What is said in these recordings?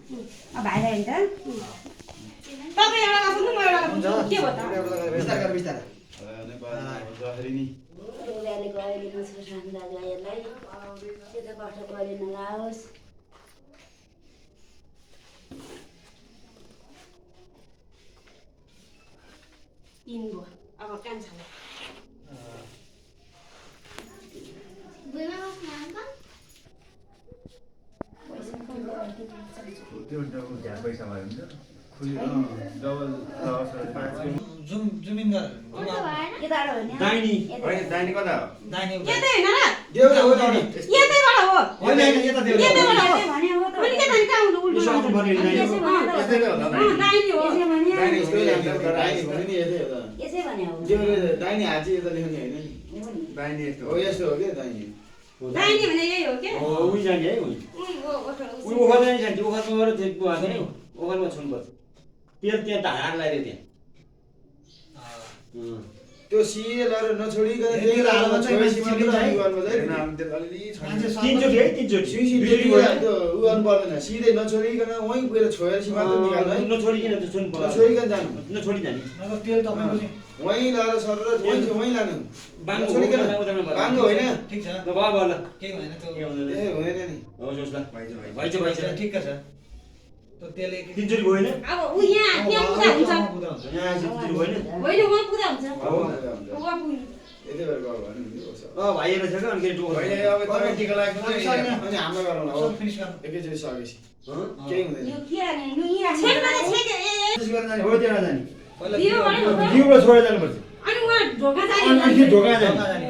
भाइलाई नि त तपाईँ एउटा बुझ्नु म एउटा बुझ्नु के भयो त बिस्तार गर बिस्तार रुगाले गएर मुसको सान्दा गएलाई त्यता कष्ट गरे नलाओस् तीन भयो अब कान्छाले पैसा भयो भने जुमिन गर यताबाट हो नि दाइनी होइन दाइनी कता हो दाहिने यतै हैन र देउरा हो नि यतैबाट हो होइन होइन यता देउरा यतैबाट हो भने हो त मैले के जाने कहाँ हुनु उल्टो यसो पर्ने दाइनी यसै भने त यस्तै होला दाइनी हो यसै भने दाइनी यस्तै लाग्छ दाइनी भने नि यतै होला यसै भने हो देउरे दाइनी हाजी यता लेख्ने हैन नि हो नि दाइनी यस्तो हो यस्तो हो के दाइनी दाइनी भने यही हो के हो उही जाने है उही हो उही ओखरमा नि जान्छ ओखरमा गएर त्यो बुवा छ नि ओखरमा छुनुपर्छ तेल त्यहाँ ढाड लाग्यो त्यहाँ त्यो सिएलहरु नछोडिकन ए, त्यही त्यो हाल्नु हाल्नु मात्रै छोएपछि मान्छे मात्र चिनिन्छ है। गर्नु पर्छ है। त्यो अलि मान्छे तीनचोटि है तीनचोटि सिसिटिभी त्यो उ गर्नु पर्दैन सिधै नछोडिकन वहीँ गएर छोएपछि मात्र निकाल्नु है नछोडिकन त छुनु पर्छ नछोडिकन जानु नछोडी जाने नभए तेल तपाईँको नि वहीँ लाएर सरेर वहीँ लानु बाङ्गो नछोडिकन उतार्नु पर्छ। बाङ्गो होइन ठिक छ ल भयो भयो ल केही भएन के त्यो हुँदैन ए हुँदैन नि हो जोस् ल भाइ भाइ चाहिँ ठिक छ त्यो तेल एक तीनचोटि भएन अब उ यहाँ पुरा हुन्छ बुझा हुन्छ यहाँ तीनचोटि भएन होइन उहाँ पुरा हुन्छ अब उहाँ पुग्नु यतै बेर गयो भने नि हो सर भाइ हेरेर छ क्या अनि के टोक होइन अब तपाईँ टिका लागेको अनि छैन। अनि हाम्रो गरौँ न हो सब फिनिस गर्नु एकैचोटि सकेपछि केही हुँदैन यो के हाल्ने नुई छेक्न राख्नु त छेक ए गरेर जाने हो त्यहाँ जाने पहिला दियो भने हो। दिउबाट छोडेर जानुपर्छ अनि उहाँ ढोका अनि जाने त्यो ढोका जाने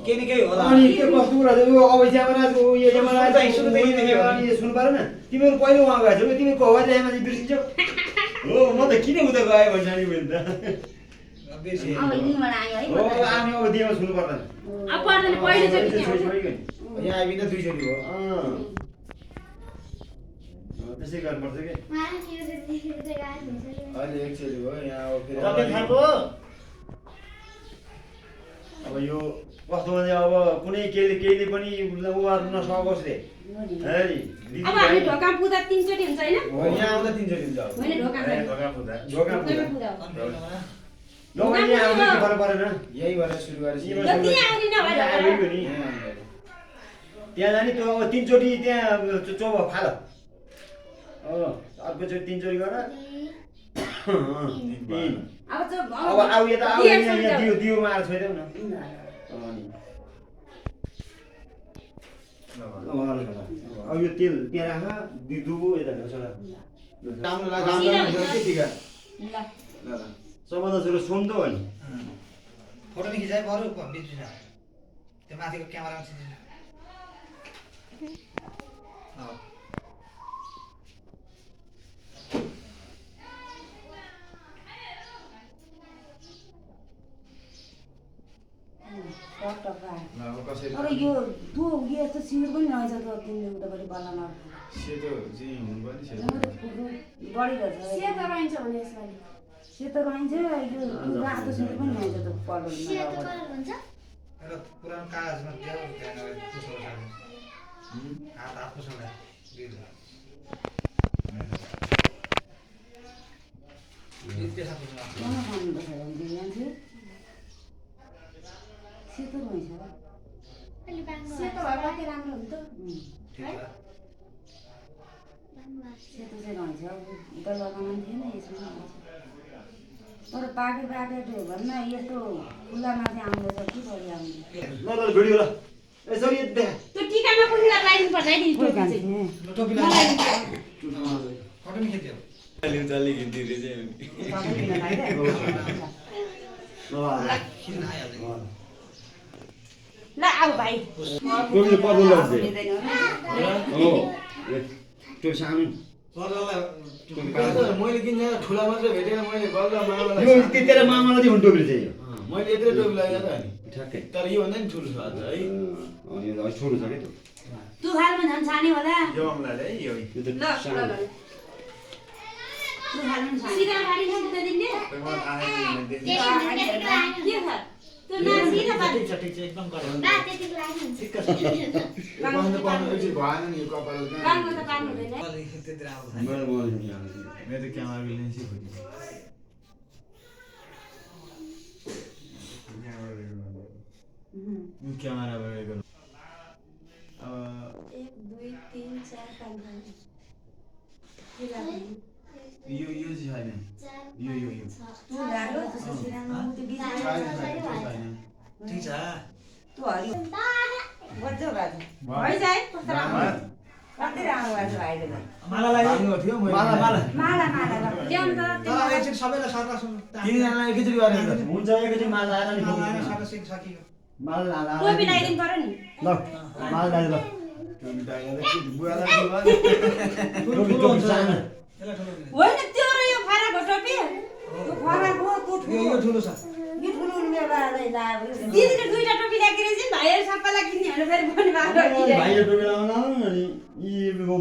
केही न केही होला अनि त्यो कस्तो कुरा छ यो अब यमराजको यो यमराज सुरु देखि अनि सुन्नु परेन तिमीहरू पहिलो उहाँ गएछ तिमी कौवा ल्याएमा चाहिँ बिर्सिन्छौ हो म त किन उता गएँ भन्छ नि भने त बेसी अब यहीँबाट आयो है हो आमी अब दिएमा सुन्नु पर्दैन अब पर्दैन पहिलोचोटि त्यो के छोरी हो छोरी गयो नि यहाँ आइबिन दुईचोटि हो त्यसै गर्नुपर्छ कि अहिले एकचोटि भयो यहाँ अब फेरि सबै खाएको अब यो कस्तोमा चाहिँ अब कुनै केहीले पनि उहार्नु नसकोस् रे है दिदी अब हामी ढोका पुग्दा तीनचोटि हुन्छ हैन हो, यहाँ आउँदा तिनचोटि हुन्छ अब। होइन ढोका ए, जाने ढोका पुग्दा ढोकामा पुग्दा नभए यहाँ आउनु के फरक परेन यहीँबाट सुरु गरेपछि यहीँबाट ल त्यहाँ आउने नभए यहाँ आइपुग्यो नि यहाँ आउँदा। त्यहाँ जाने त्यो अब तिनचोटि त्यहाँ चौबा फाल अर्कोचोटि तिनचोटि गर तिन अब चाहिँ अब आउ यता आउ यहाँ दियोमा आएर छोइदेऊ न अनि अब यो तेल त्यहाँ राख दुबो यता छोरा राम्रो लाग्यो राम्रो के ठिका ल ल ल सबभन्दा छोरो सुन्दो हो नि फोटो नि खिचाए बरु बिर्सिन्छ त्यो माथिको क्यामेरामा खिचिन्छ ल अब कसरी अब यो तँ यस्तो सिउर पनि रहेछ त तिमीले उतापट्टि बल्लमा सेतो चाहिँ हुनु पर्ने सेतो बढी रहेछ सेतो रहन्छ भने यसपालि सेतो रहन्छ यो रातो सिउर पनि रहेछ त पल्लोमा एउटा पुरानो कागजमा त्यो त्यहाँ गएर पुछौँ हात हात पुछौँ त्यसमा पुछौँ खानुपर्छ भने जान्छु सेतो रहेछ सेतो भए कति राम्रो हुन्छ ठिक छ सेतो चाहिँ रहन्छ उता लगाउनु थिएन यसमा तर पाके भन्न यस्तो खुल्लामा चाहिँ आउँदैछ कि बढी आउँदैन ल ल भिडियो ल यसरी देखा त्यो टिकामा पुगेर लगाइदिनु पर्छ है दिदी टोपी चाहिँ ल टोपी मलाई फोटो नि खिच्यो खिच्न आइहाल्छ ल आऊ भाइ टोपी पर्दो लाग्छ हो त्यो सानो मैले किन ठुला मात्रै भेटेर मैले बल्ल मामालाई यो तेरो मामालाई चाहिँ हुन टोपी चाहिँ यो मैले यत्रो टोपी लगाएर त नि ठ्याक्कै तर यो भन्दा नि ठुलो छ अझ है यो त छोडो छ क्या त्यो तुखालमा झन् छाने होला यो अम्लाले है यो यो त ल सानो ल तुखालमा छाने सिधा गाडी छ त दिनले के छ त्यो नासी न पार्नु ठिक छ एकदम गरम ना त्यतिको लागि हुन्छ ठिक छ पाउनु एकचोटि भएन नि यो कपाल पार्नु त पार्नु हुँदैन त्यति राम्रो मेरो मेरो क्यामेरा लेन्सै खोज्यो क्यामेरा गरेको 1 2 3 4 5 यो चाहिँ छैन यो तू लाग्यो त्यसो सिरानो त्यो बिचमा ठिक छ तू हरियो बज्जो बाजु भइ जाए कस्तो राम्रो कति राम्रो भएको भाइले त माला लाग्यो थियो माला माला माला ल्याउनु त तर एकचोटि सबैलाई सरला सुन तिनजनालाई एकैचोटि गरेर हुन्छ एकैचोटि माला आएर नि सरला सिक सकियो माला लाला टोपी लगाइदिनु पर्यो नि ल माला लाइ ल टोपी टाइगर के बुवालाई के भयो टोपी टोपी सानो यसलाई ठुलो दिने होइन त्यो र यो फरक हो टोपी त्यो फरक हो त्यो यो ठुलो छ यो ठुलो मेलालाई लाग्यो दिदीले दुईटा टोपी ल्याएर चाहिँ भाइहरू सबैलाई किन्ने भनेर फेरि भन्नु भएको भाइले टोपी लाउन अनि यी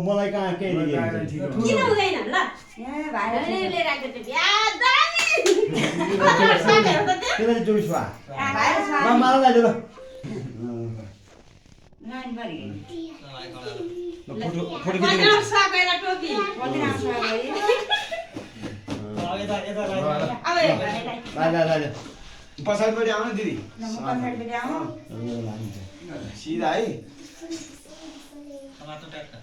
मलाई कहाँ के किन हुँदैन ल ए भाइले लिएर आएको टोपी आ दामी साथीहरू त त्यो त्यसलाई टोपी छुवा भाइले ल माला लाइ ल नाइन बरी फोटो फोटो कति सकेला टोपी कति राम्रो भयो यता यता लाग्यो अब यो भाइलाई लाइ लाइ पछाडिपट्टि आउनु दिदी म पछाडिपट्टि आउँ सिधा है टमाटर ट्याक्का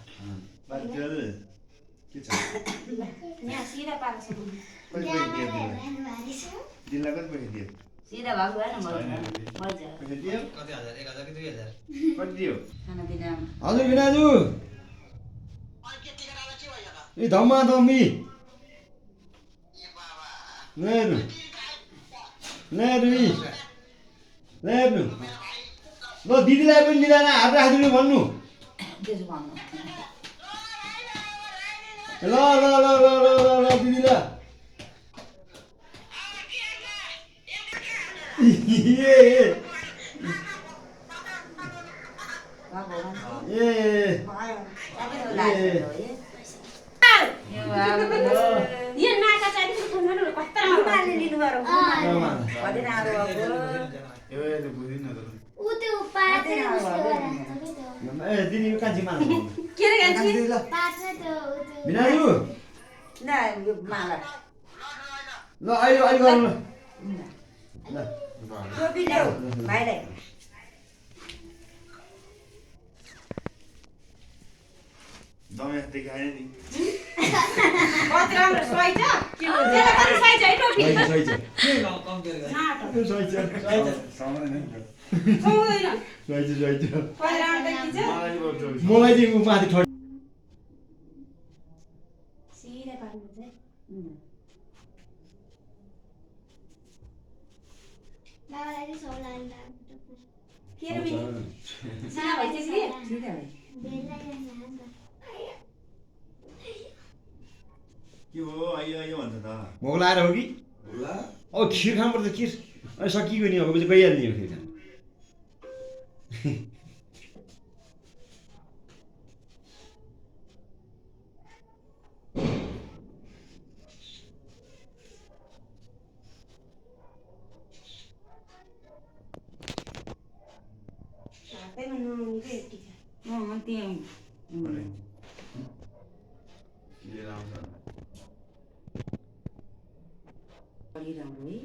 के छ यहाँ सिधा पार्छ दिनलाई कति पैसा दियो सिधा भएको भएन मजा पैसा दियो कति हजार 1000 कि 2000 कति दियो खाना दिँदा हजुर बिनाजु ए धम्मा धम्मी नेर्नु नेर्नु नेर्नु ल दिदीलाई पनि दिँदैन हात राखिदिनु भन्नु त्यसो भन्नु ल ल ल ल ल ल दिदी ल ए यो नाका चाहिँ फोन कस्तो राम्रो लिनु पर्यो कति राम्रो यो अहिले बुझिन त ए दिदी कान्छी माला के रे गान्छी बिनाजु न यो माला ल अहिले अहिले गरौँ ल टोपी ल्याऊ भाइलाई दमै देखाएन नि कति राम्रो सही छ त्यसलाई कति सही छ है टोपी सही छ के कम्पेयर गरे नाटक सही छ समाउँदैन नि सुन्दैन सही छ सही छ पहिला आउँदा के छ मलाई चाहिँ बरु टोपी मलाई चाहिँ उ माथि ठड सिधा पार्नु चाहिँ के रे बिनी सिधा भइसक्यो कि सिधा भाइ के हो आइयो आइयो भन्छ त भोक लाएर हो कि होला अब खिर खानुपर्छ खिर अनि सकिएको नि अब चाहिँ गइहाल्ने हो खिर खानु हातैमा नआउनुकै यति छ त्यो लिएर आउँछ अलि राम्रो है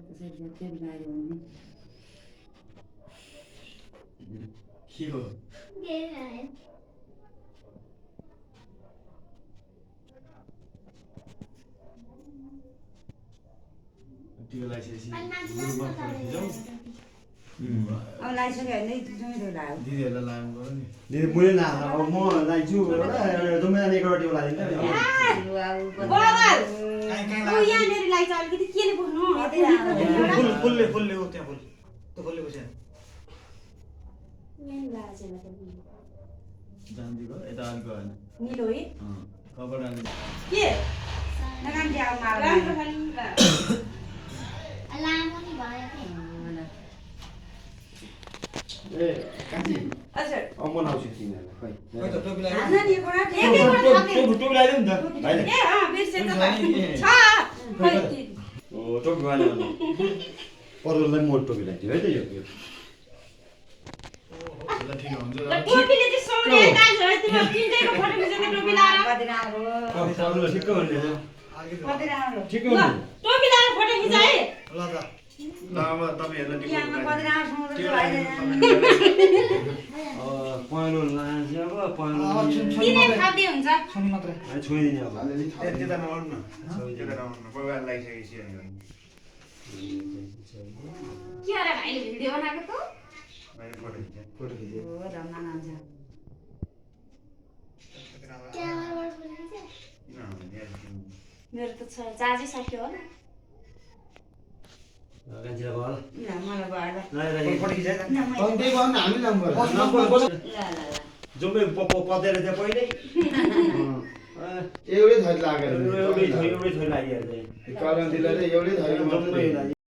त्यसरी जति बिगाऱ्यो भने के हो टिका लगाइसकेपछि ग्रुपमा फोटो खिचौँ अब लगाइसक्यो भने जुमिलो लाग्यो दिदीहरूलाई लानु पर्यो नि दिदी मैले ना अब म लाइछु जम्मै एकवटा टेबल हालिदिन्छ बगाल काहीँ काहीँ ऊ यहाँनिर लाग्छ अलिकति केले बोल्नु फुलले फुलले हो त्यहाँ फुल त्यो फुलले बस्यो जान्दिको यता अलिक होइन निलो है कपडा अलिक के नकान्ती अब माला राम्रो खाली लामो नि भयो ए कान्छी अच्छा अब बनाउँछु तिमीहरूलाई खोइ खै त टोपी लगाएर हाल्न नि एउटा एक एकवटा थाप्ने टोपी लगाइदिउँ नि त भाइले ए बिर्सेछ छ ओ टोपी वाले परुललाई मोट टोपी लगाइदियो है त यो ल ठिक हुन्छ टोपीले चाहिँ सौर्य दाजु है तिम्रो किन्दैको फोटो खिचेको टोपी लाएर कति राम्रो परुल ठिक्क भन्दैछ कति राम्रो ठिक्क ल भन्दैछ टोपी लाएर फोटो खिच है ल त ल अब तपाईँ हेर्न बिहामा कति राम्रो सुँगुर भाइले पहेँलो लान्छ अब पहेँलो किने खाद्य हुन्छ सुनि मात्रै छोइदिने अब अलिअलि त्यता नआउनु न त्यता नआउनु कोही बेला लागिसकेपछि अनि के अरे भाइले भिडियो बनाएको त मैले फोटो खिचेँ फोटो खिचे हो धम्ना नान्छ किन आउँदैन यार मेरो त छ चार्जै सक्यो होला कान्छीलाई भयो ल मलाई भएर फोटो खिचे तँ त्यही भयो नि हामी नाम गरेर ल जम्मै पतेर त्यहाँ पहिल्यै एउटै थरी लागेर एउटै थरी लागिहाल्छ करण दिलले एउटै थरीमा मात्रै जम्मै